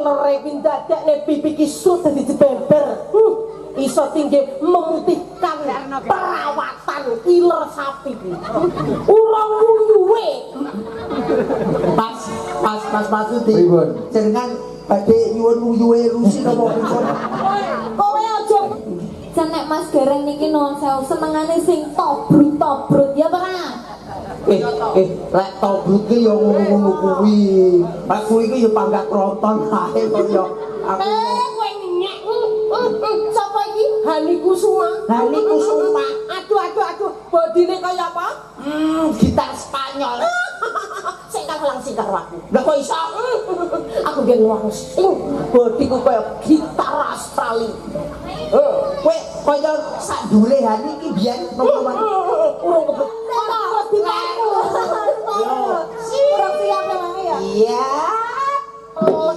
klere kuwi ndadekne pipi ki sut dadi jebember. Iso tinggi memutihkan perawatan iler sapi kuwi. Urung uyuhe. Pas pas Mas Masudi. Pripun? Jenengan badhe nyuwun uyuhe Lucy napa pripun? Kowe aja Jan nek Mas Gareng niki nuwun sewu senengane sing tobrut-tobrut ya apa Kang? Lek tobrut ki ya ngono-ngono kuwi. Pak kuwi ki ya panggah kronton ae kok ya. Aku Kowe nyek. Sapa iki? Hani Kusuma. Hani Kusuma. Aduh aduh aduh, bodine kaya apa? Gitar Spanyol. Sik kang langsing karo aku. Lah kok iso? Aku biyen langsing bodiku kaya gitar Australia. Kowe kaya sak dule Hani iki biyen nopo? Urung kebet. Kok dipaku. Kurang siap memang ya. Iya.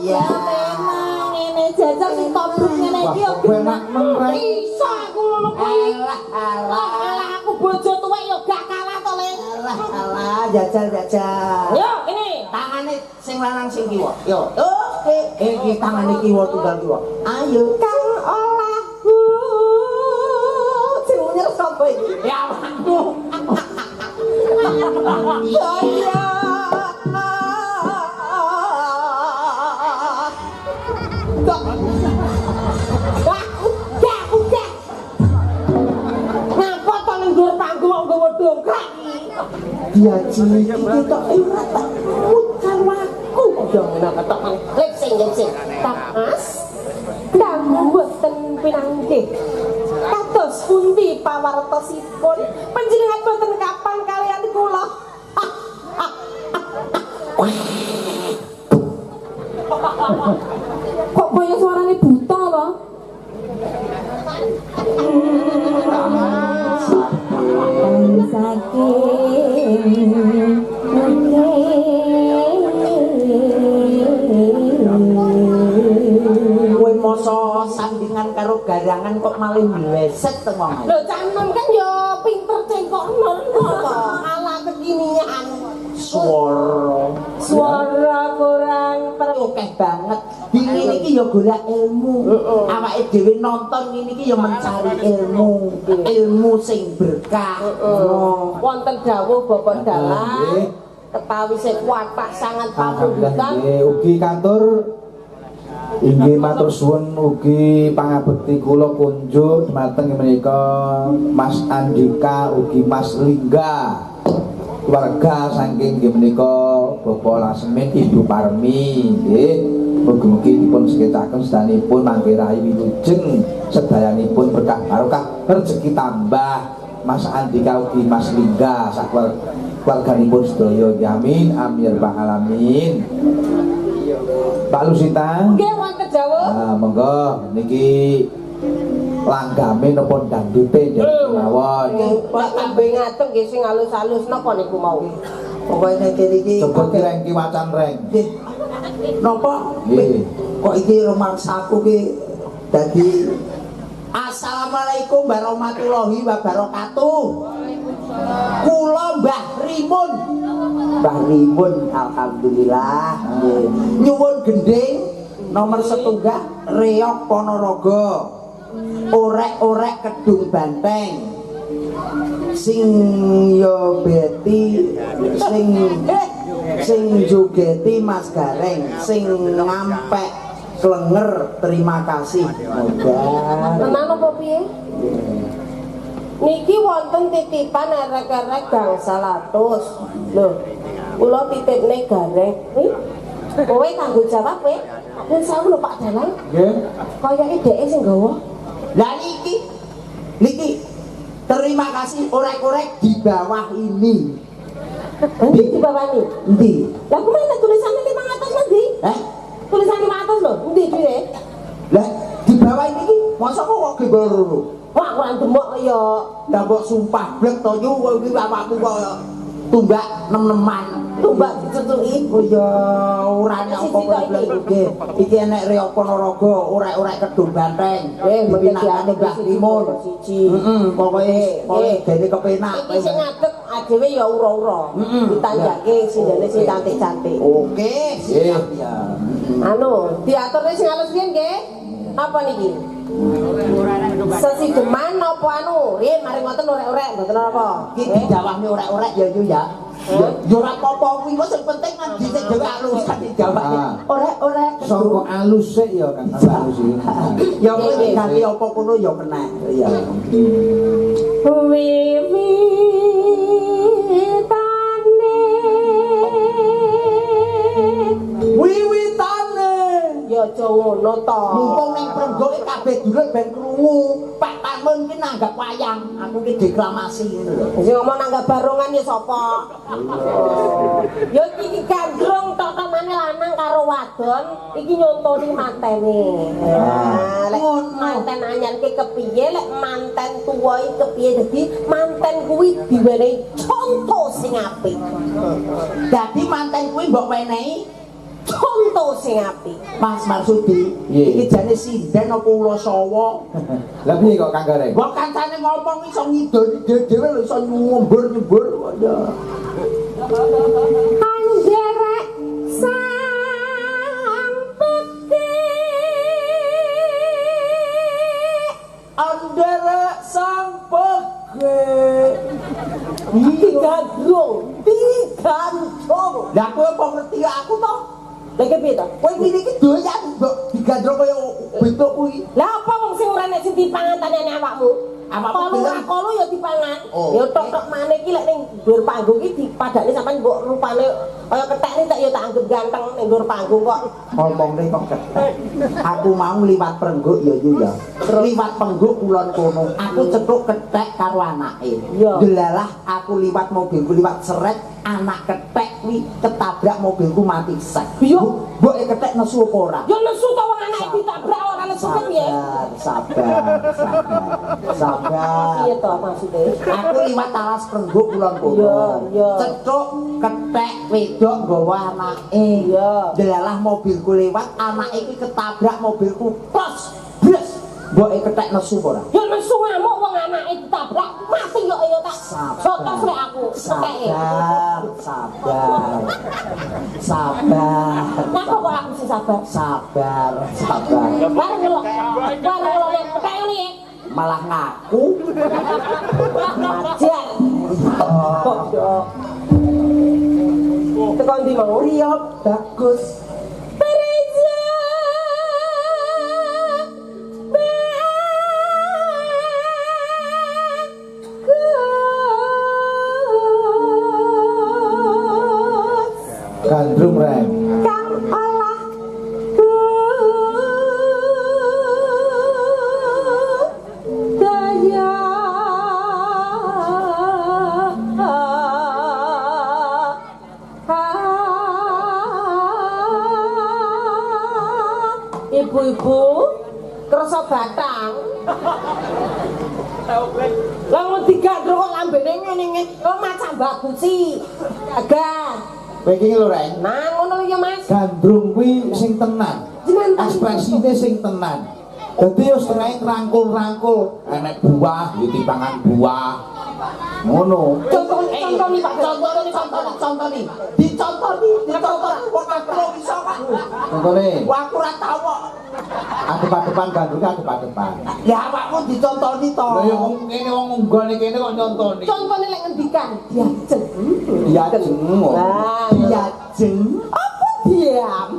Iya memang ngene jajal sing tobrut ngene iki yo Wah, enak men, Rek. Iso aku ngono kuwi. Alah alah. Alah aku bojo tuwek yo gak kalah to, Le. Alah alah jajal jajal. Yo, ini. Tangane sing lanang sing kiwa. Yo. Oke, iki tangane kiwa tunggal kiwa. Ayo. Kang olahku. Sing munyer sapa iki? Ya awakmu. Ya ya. Kok. Wah, udah, udah. Ngapa to ning dhuwur panggung kok nggawa dongkrak iki? Diaji iki ketok ora tak mut karo aku. Yo ngono ketok lip sing lip sing. Tak Mas. Kamu mboten pinanggih. Kados pundi pawartosipun panjenengan boten kapan kalian kula. Kok kaya suarane buta to? Saking Kowe masa sandingan karo garangan kok malah mleset to wong. Lho cah enom kan yo pinter cengkok nol to. Ala kekinian. Swara. Suara kurang Akeh banget. Dingin iki ya golek ilmu. Awake dhewe nonton ngene iki ya mencari ilmu. Ilmu sing berkah. Wonten dawuh Bapak Dalang Nggih. ketawi sing kuatah sangat Alhamdulillah pamundutan. nggih ugi kantur inggih matur suwun ugi pangabekti kula kunjuk dumateng menika Mas Andika ugi Mas Lingga keluarga saking nggih menika Bapak Lasmin Ibu Parmi nggih mugi-mugi dipun sekecaken sedanipun mangke rahayu wilujeng sedayanipun berkah barokah rezeki tambah Mas Andika ugi Mas Lingga sak keluarganipun sedaya amin amin ya rabbal alamin. Pak Lusita Nggih wonten dawuh. Nah, monggo niki langgame napa dandute nderek mawon. Pak kambe ngaten nggih sing alus-alus napa niku mau. Pokoke nek kene iki Coba kireng ki wacan reng. Nggih. Napa? Nggih. Kok iki rumangsaku ki dadi Assalamualaikum warahmatullahi wabarakatuh. Kula Mbah Rimun. Mbah Rimun alhamdulillah. Nggih. Nyuwun gendhing nomor setunggal Reog Ponorogo. Orek-orek Kedung Banteng. Sing yo beti sing jogeti Mas Gareng, sing ngampek klenger terima kasih. Moga. Tenan apa piye? Niki wonten titipan erek-erek gangsal atus. Lho, kula titipne Gareng. Kowe kanggo jawab kowe. Yen sewu lho Pak Dalang. Nggih. Kayake dheke sing gawa. Lah niki niki terima kasih orek-orek di bawah ini. Endi di bawah ini? Endi? Lah kuwi nek tulisane 500 endi? Eh? Tulisan 500 lho, endi duwe? Lah di bawah ini ki mosok kok gembol loro. Wah, aku ora demok ya. Lah mbok sumpah blek to yu kowe iki awakmu kok tumbak nem-neman. Tumbak dicucuki. Oh ya ora nek apa nggih. Iki enek Reog Ponorogo, orek-orek Kedung Banteng. Mengke Dipinangkani Mbah Limun. Siji. Heeh, pokoke dene kepenak. Iki sing ngadeg adewe ya ura-ura. Ditanjake sindene sing cantik-cantik. Oke, siap ya. Anu, diaturne sing halus piye nggih? Apa niki? Sesideman apa anu? Riyen mari ngoten orek-orek mboten apa. Iki didawahne orek-orek ya yo ya. Ya ora apa-apa kuwi sing penting kan dhisik dhewe alusan didawahne. Orek-orek Saka alus sik ya Kang alus iki. Ya kowe ganti apa kono ya kena. Ya. Wiwitane Wiwitane ya aja ngono to. Mumpung ning prenggoke kabeh dulur ben krungu. Pak Parmun ki nanggap wayang, aku ki deklamasi ngono lho. Sing ngomong nanggap barongan ya sapa? Ya iki gandrung tok-tokane lanang karo wadon iki nyontoni mantene. Nah, lek manten anyar ki kepiye, lek manten tuwa iki kepiye, dadi manten kuwi diwenehi conto sing apik. Dadi manten kuwi mbok wenehi conto sing apik. Mas Marsudi, iki jane sinden apa ula sawa? Lah piye kok Kang Gareng? Wong kancane ngomong iso ngidoni dhewe lho iso nyumbur-nyumbur ya. Anderek sang pekik. Anderek sang pekik. Digandrung, digandrung. Lah kowe apa ngerti aku to? Lah iki piye to? Kowe ngene iki doyan mbok digandrung kaya bentuk kuwi. Lah apa wong sing ora nek sing dipangan tanene awakmu? Awakmu ora kolu ya dipangan. Ya tok-tok maneh iki lek ning dhuwur panggung iki dipadakne sampean mbok rupane kaya kethek nek ya tak anggap ganteng ning dhuwur panggung kok. Ngomongne kok kethek. Aku mau liwat prengguk ya yu ya. Liwat pengguk kulon kono. Aku cethuk kethek karo anake. Delalah aku liwat mobilku liwat seret anak kethek kuwi ketabrak mobilku mati sek. Yo mboke kethek nesu apa ora? Ya nesu to wong anake ditabrak ora nesu piye? Sabar, sabar, sabar. Piye to maksude? Aku liwat alas prengguk kulon kono. Cethuk kethek wedok nggawa anake. Iya. Delalah mobilku lewat, anake kuwi ketabrak mobilku. Plos, bres. Mboke kethek nesu apa ora? Ya nesu ngamuk wong anake ditabrak mati kok ya tak. Jotos lek aku. Sabar, sabar. Sabar. Napa kok aku sing sabar? Sabar, sabar. Bareng ngelok. Bareng ngelok nek kethek ngene iki. Malah ngaku. Ajar. Teko ndi mau? Riyop bagus. Gandrung reng. Kang olah budaya. Ibu-ibu kersa batang. Lah wong digandrung kok lambene ngene kok macam bagusi. Gagah. Kowe iki lho Reng. Nah ngono ya Mas. Gandrung kuwi sing tenan. Ekspresine sing tenan. Dadi yo setengah rangkul-rangkul, enek buah, ya dipangan buah. Ngono. Contoni Pak. Contoni. Dicontoni, dicontoni wong aku iso kok. Contone. Wah aku ora tau kok. Adep-adepan gandrung adep-adepan. Lah awakmu dicontoni to. Lah ya wong ngene wong ngunggone kene kok nyontoni. Contone lek ngendikan diajeng. Diajeng. Nah, diajeng. Apa diam?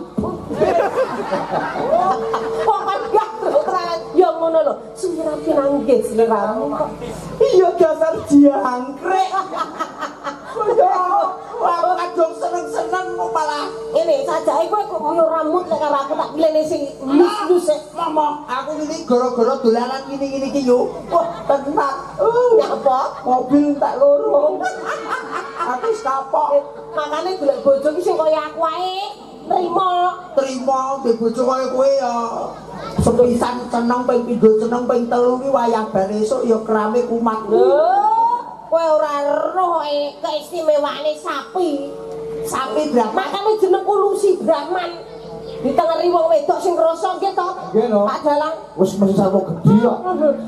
Wong kan gandrung ya ngono lho. Suwira pinanggih sliramu kok. Iya dasar jangkrik. Ya, aku kadung seneng-seneng kok malah ngene sajake kowe kok koyo rambut lek karo aku tak pilene sing lus-lus sik. Ngomong, aku ngene gara-gara dolanan ngene-ngene iki yo. Wah, tenan. Nyapa? Mobil tak loro. Aku wis kapok. Makane golek bojo ki sing kaya aku ae. Trimo. Trimo duwe bojo kaya kowe ya. Sepisan seneng ping pindho seneng ping telu ki wayah bar esuk ya kerame kumat. Lho, kowe ora roh keistimewaane sapi. Sapi Brahman. Makane jenengku Lucy Brahman. Ditengeri wong wedok sing ngrasa nggih to. Nggih no. Pak Dalang. Wis mesti sarwa gedhi kok.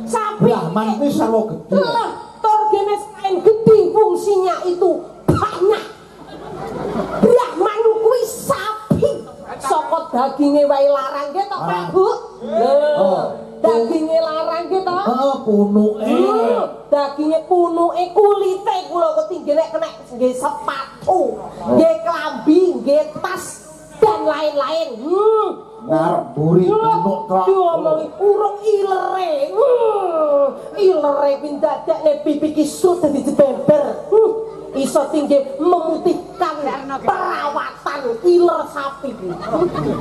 Sapi Brahman kuwi sarwa gedhi. Lah, torgene selain gedhi fungsinya itu banyak. Brahman kuwi sapi. Saka daginge wae larang nggih to, Pak Bu? Lho. Oh. Daginge larang nggih to? Heeh, punuke. Daginge punuke kulite kula ketinggene nek kena nggih sepatu, nggih klambi, nggih tas dan lain-lain. Ngarep buri punuk tok. Diomongi urung ilere. Ilere pindadakne pipi ki sut dadi jebeber. Iso tinggi memutihkan perawatan iler sapi.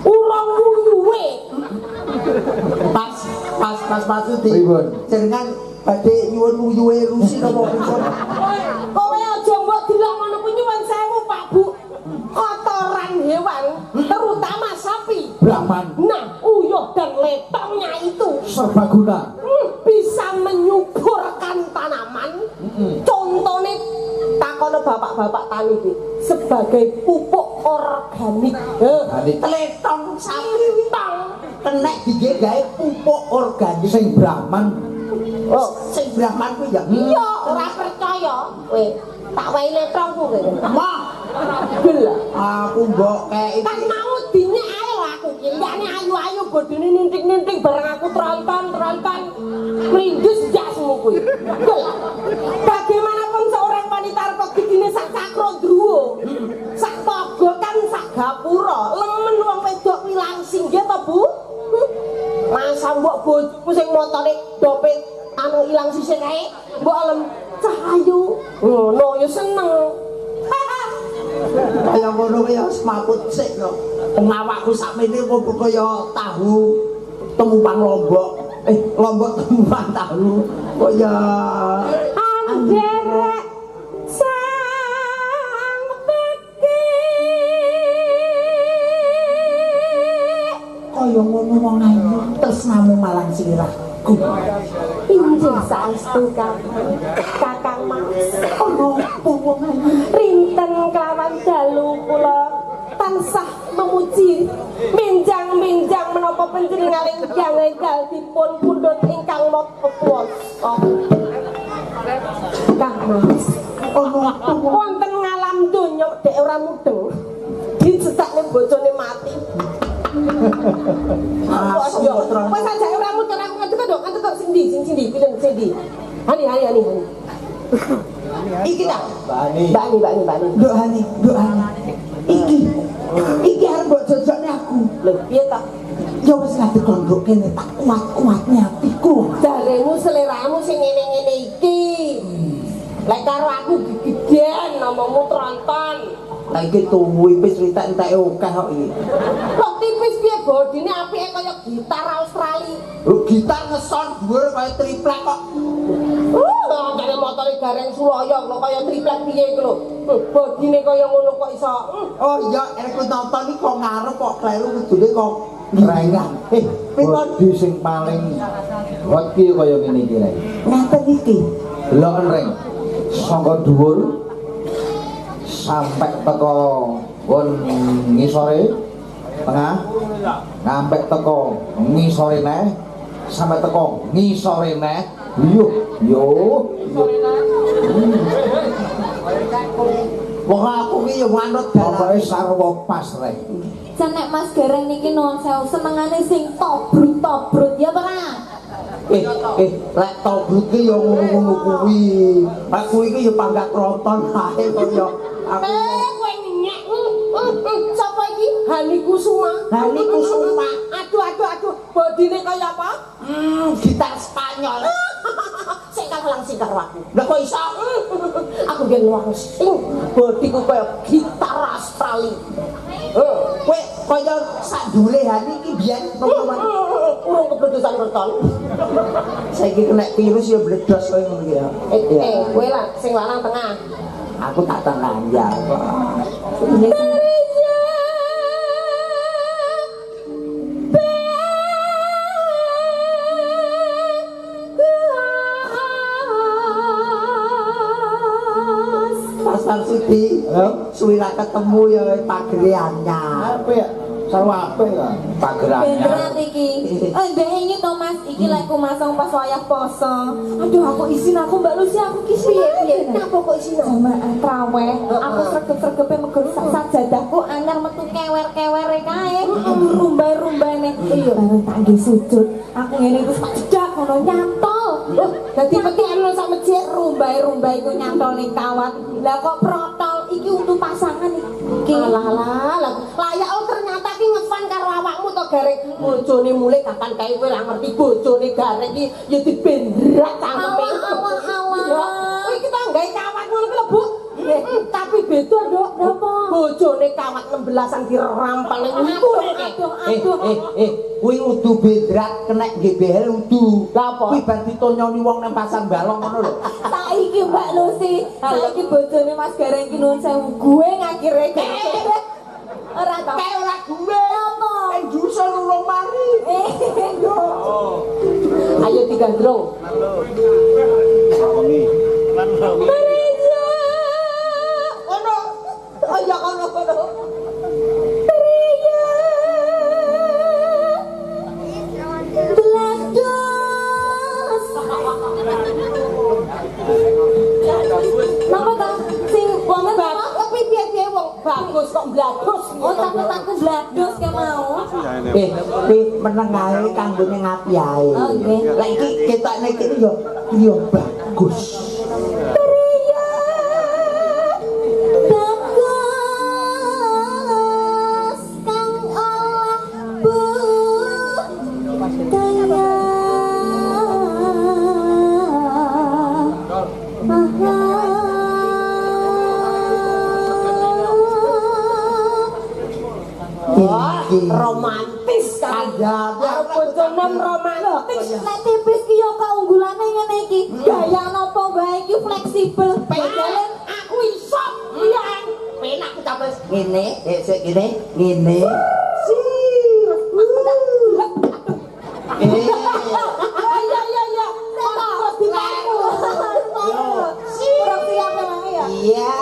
Urung uyuhe. Pas pas Mas Marsudi. Pripun? Jenengan badhe nyuwun uyuhe Lucy napa pripun? Kowe aja mbok delok ngono kuwi nyuwun sewu Pak Bu. Kotoran hewan, terutama sapi. Brahman. Nah, uyuh dan letongnya itu serbaguna. Bisa menyuburkan tanaman. Contohnya takono bapak-bapak tani iki sebagai pupuk organik. Tletong sapi tong kenek dige gawe pupuk organik sing Brahman. Oh, sing Brahman kuwi ya. Iya, ora percaya kowe. Tak wae letongku kowe. Mah, gel. Aku mbok kei. Kan mau dinyek ae lho aku ki. Liyane ayu-ayu bodine ninting-ninting bareng aku tronton-tronton. Mlindus jasmu kuwi. Gel. Bagaimanapun seorang wanita arep gigine sak cakro ndruwo. Sak togo kan sak gapura. Lemen wong wedok kuwi langsing nggih to, Bu? Masa mbok bojomu sing motone dopet anu ilang sisih kae, mbok alem cahayu. Ngono ya seneng. Kaya ngono kuwi ya semaput sik to. Wong awakku sakmene kok kaya tahu temupang lombok. Lombok temupang tahu. Kaya anderek sang pekik. Kaya ngono wong ayu tresnamu marang sliraku. Injih saestu Kakang. Kakang Mas. Ana apa wong ayu? Rinten kelawan dalu kula tansah memuji minjang-minjang menapa panjenengan ingkang enggal dipun pundhut ingkang maha kuwasa. Kang Mas, ana apa wonten ngalam donya dek ora mudeng. Dicetakne bojone mati. Wes aja ora mudeng aku ngadeg kok ngadeg kok sing ndi sing ndi pilih sing ndi. Hani hani hani. Iki ta? Mbak Ani. Mbak Ani, Mbak Ani, Mbak Ani. Nduk Hani, Nduk Hani. Iki. Iki arep mbok jojokne aku. Lho, piye ta? Ya wis ngadeg nduk kene tak kuat-kuatne atiku. Jaremu seleramu sing ngene-ngene iki. Lek karo aku gegedan omongmu tronton. Lah iki tuwu wis ritek enteke akeh kok iki. Kok tipis piye bodine apike kaya gitar Australia. Lho gitar ngeson dhuwur kaya triplek kok. Jare motore Gareng Suloyo lho kaya triplek piye iku lho. Bodine kaya ngono kok iso. Oh iya, aku nonton iki kok ngarep kok kleru kudune kok rengan. Pripun bodi sing paling hot ki kaya ngene iki rek. Ngaten iki. Deloken reng. Sangka dhuwur sampai teko won ngisore tengah, sampai teko ngisore neh, sampai teko ngisore neh. Yo yo yo. Wong aku ki yo manut dalan. Pokoke sarwa pas rek. Jan nek Mas Gareng niki nuwun sewu senengane sing tobrut-tobrut ya apa Kang? Lek tobrut ki yo ngono-ngono kuwi. Aku iki yo panggah tronton ae kok yo. Aku kowe nyek. Sapa iki? Hani Kusuma. Hani Kusuma. Aduh aduh aduh, bodine kaya apa? Gitar Spanyol. Sik karo langsing karo aku. Lah kok iso? Aku biyen langsing bodiku kaya gitar Australia. Kowe kaya sak ndule Hani iki biyen urung kebledosan merton. Saiki kena virus ya bledos kowe ngono iki ya. Kowe lah sing lanang tengah. Aku tak tengah ya. Mas Marsudi, Suwi ra ketemu ya pagere anyar. Apik ya. Sarwa apik ya. Pager anyar. Beneran iki. Ndek iki to Mas, iki lek ku masang pas wayah poso. Aduh aku izin aku Mbak Lucy aku ki Piye piye? Napa kok isin? Jamaah traweh, aku sregep-sregepe megel sajadahku anyar metu kewer-kewere kae. Rumbai-rumbaine. Iya, bareng tak nggih sujud. Aku ngene terus tak jedak ngono nyantol. Dadi petikan lho sak masjid. Rumbai-rumbai ku nyantol ning kawat. Lah kok protol iki untuk pasangan iki. Alah alah, lah layak oh ternyata ki ngefan karo awakmu to Gareng. Bojone mulih kapan kae kowe lah ngerti bojone Gareng iki ya dibendrak cangkeme. Alah alah Ya, alah. kowe iki tau gawe kawat ngono kuwi lho, Bu. Tapi beda, Nduk. Napa? Bojone kawat 16-an dirampal ning Aduh aduh Eh aduh. eh eh kuwi udu bendrat kenek GBL udu. Lah apa? Kuwi bar ditonyoni wong nang pasar balong ngono lho. Saiki Mbak Lucy, saiki bojone Mas Gareng ki nuwun sewu gue ngakhire. Ora to. Kae ora gue. Apa? Eng dusun urung mari. Eh, Ayo digandrung. Malaysia. Ono. Oh iya kono kono. Priya. Blados. Napa ta? Sing wonten apa? Tapi piye-piye wong bagus kok blados. Oh, takut aku blados ke mau. Eh, kuwi meneng ae kanggo ning ati ae. Oh, nggih. Lah iki ketokne iki yo yo bagus. Priya. Bagus kang olah budaya. Wah, romantis kan. Kandhane Karo bojone romantis. Nek tipis ki yo keunggulane ngene iki. Gaya napa wae iki fleksibel. Penak aku iso. Iya. Penak aku tambah ngene, sik ngene, ngene. Sir. Eh, Iya iya iya. Terus dipaku. Kurang siap memang ya. Iya.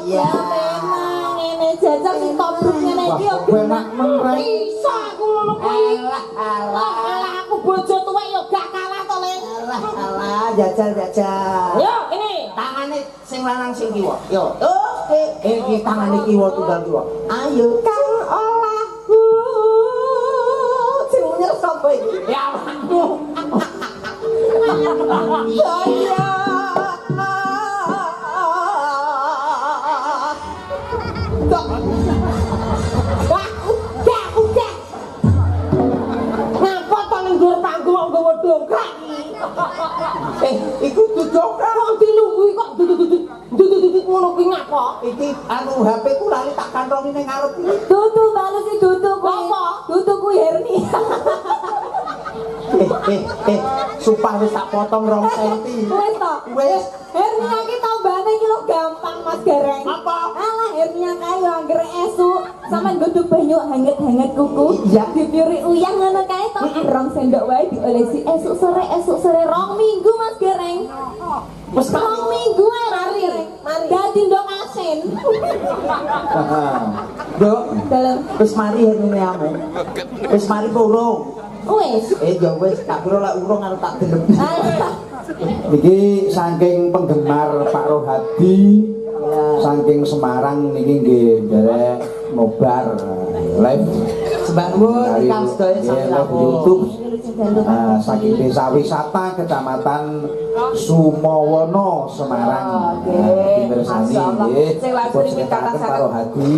Iya. Memang ngene jajal sing tobruk ngene iki yo. Wah, enak men rek. Iso aku ngono kuwi. Alah, alah. Alah aku bojo tuwek yo gak kalah to, Le. Alah, alah, jajal, jajal. Yo, ini. Tangane sing lanang sing kiwa. Yo. Oke, iki tangane kiwa tunggal kiwa. Ayo. Kang olahku. Sing munyer sapa iki? Ya awakmu. Ya ya. Tok. Wah, udah, udah. Ngapa to ning dhuwur panggung kok nggawa dongkrak iki? Eh, iku duduk Wong dilungguhi kok dudut-dudut ngono kuwi ngapa? Iki anu HP ku lali tak kantongi ning ngarep iki. Dudu Mbak Lucy dudu kuwi. Apa? Dudu kuwi hernia. Eh, eh, eh, sumpah wis tak potong 2 senti. Wis to. Wis. Hernia ki tambahane iki lho gampang Mas Gareng. Apa? Alah hernia kae yo anggere esuk sampean godhog banyu hanget-hanget kuku. Iya. Dipyuri uyah ngono kae to. 2 sendok wae diolesi esuk sore 2 minggu Mas Gareng. Wis 2 minggu ae Mari, mari. Dadi ndok asin. Nduk, Dalem. wis mari herniamu. Wis mari apa urung? Wis. Eh, ya wis, tak kira lek urung arep tak delem. Alah. Niki saking penggemar Pak Rohadi saking Semarang niki nggih nderek nobar live Sembah nuwun ingkang sedaya sami Nggih, live rawuh. YouTube. Nah, saking Desa Wisata Kecamatan Sumowono Semarang. Oke. Nah, mirsani Masyaallah. nggih. Sing langsung Dipun iki seksakaken kata Pak sangat. Rohadi.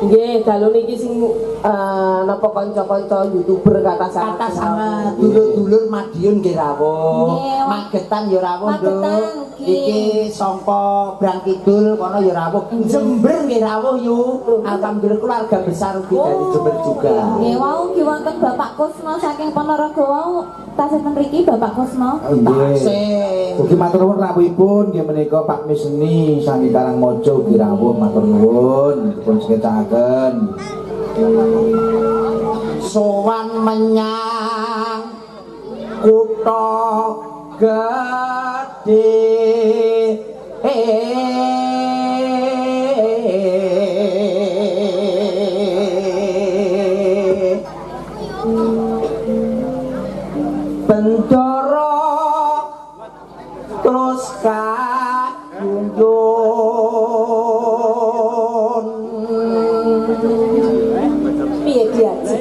Nggih, dalu niki sing napa kanca-kanca YouTuber kata sangat. Kata sangat dulur-dulur Madiun nggih rawuh. Nggih, Magetan ya rawuh, Nduk. Magetan, nggih. Iki sangka Brang Kidul kono ya rawuh. Jember nggih rawuh yu. Alhamdulillah keluarga besar ugi dari Jember juga. Nggih, wau nggih wonten Bapak Kusno saking Ponorogo wau tasih ten mriki Bapak Kusno. Nggih. Tasih. Ugi matur nuwun rawuhipun nggih menika Pak Misni saking Karangmojo ugi rawuh matur nuwun dipun sekecakaken. Sowan menyang kutha gedhe. Diaji?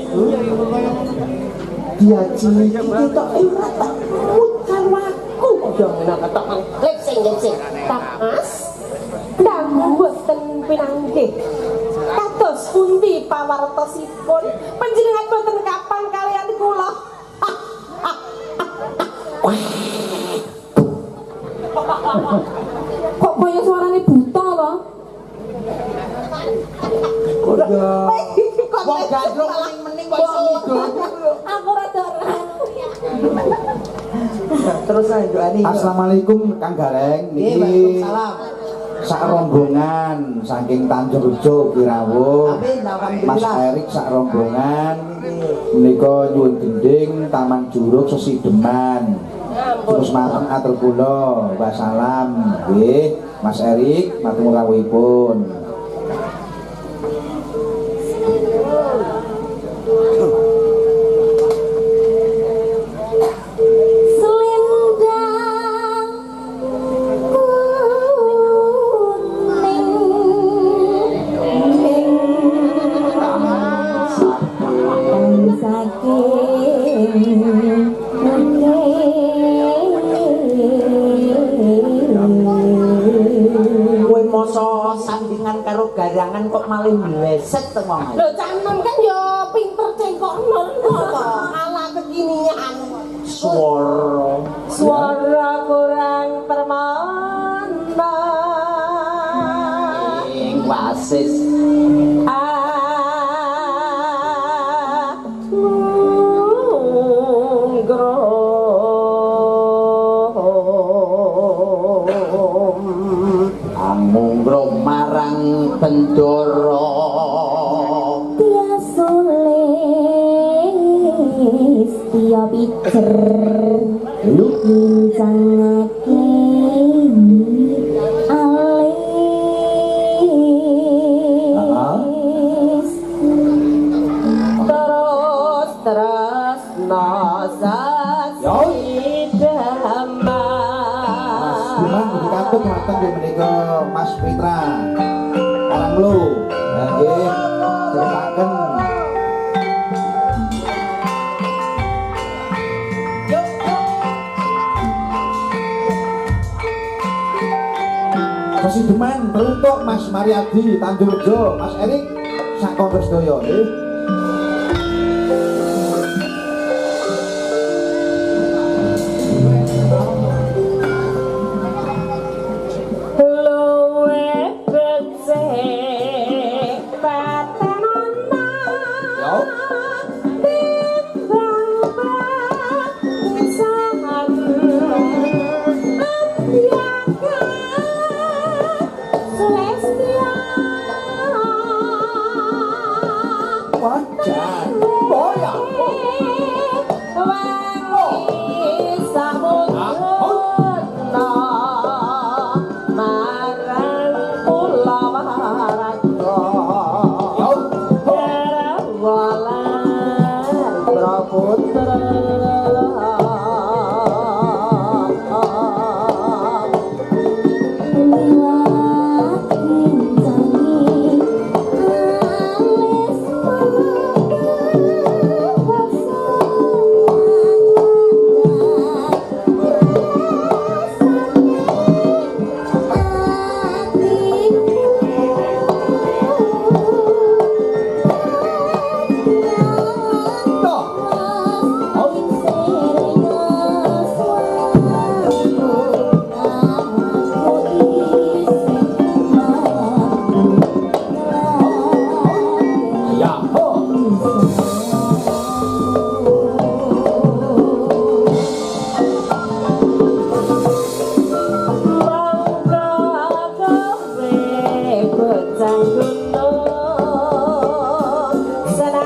Diaji iki ketok ora tak mut karo aku. Ya ngono ketok lip sing lip sing. Kang Mas, dangu boten pinanggih. Kados pundi pawartosipun panjenengan boten kapan kalian kula? Kok kaya suarane buta lho? Kok ya. Wong gandrung mening-mening kok iso ngidul. Aku rada Terus ae doani. Assalamualaikum Kang Gareng. Nggih, Niki waalaikumsalam. sak rombongan saking Tanjung Rejo Kirawuh. Amin, Mas alhamdulillah. Erik sak rombongan menika nyuwun gending Taman Jurug Sesideman. Terus mateng atur kula, wassalam. Nggih, Mas Erik matur rawuhipun. Selendang kuning ing saking Kowe masa sandingan karo garangan kok malah mleset to wong. Lho Cak Nun kan ya pinter cengkok nun to. Ala kekinian. Swara. Suara kurang permana. Ing wasis. Anggrong. Amungro marang bendara. Tiasulis tiya pijer ngincangake alis Terus tresno sasidaman. Mas Bima ugi katut mateng nggih menika Mas Fitra Karanglo. Lah nggih, ceritaken. Sesideman teruntuk Mas Mariadi Tanjung Rejo, Mas Erik sak kanca sedaya nggih. Luwe becik patenana. Yo. Timbang pisahan Andiyaka Sulestya. Wajar.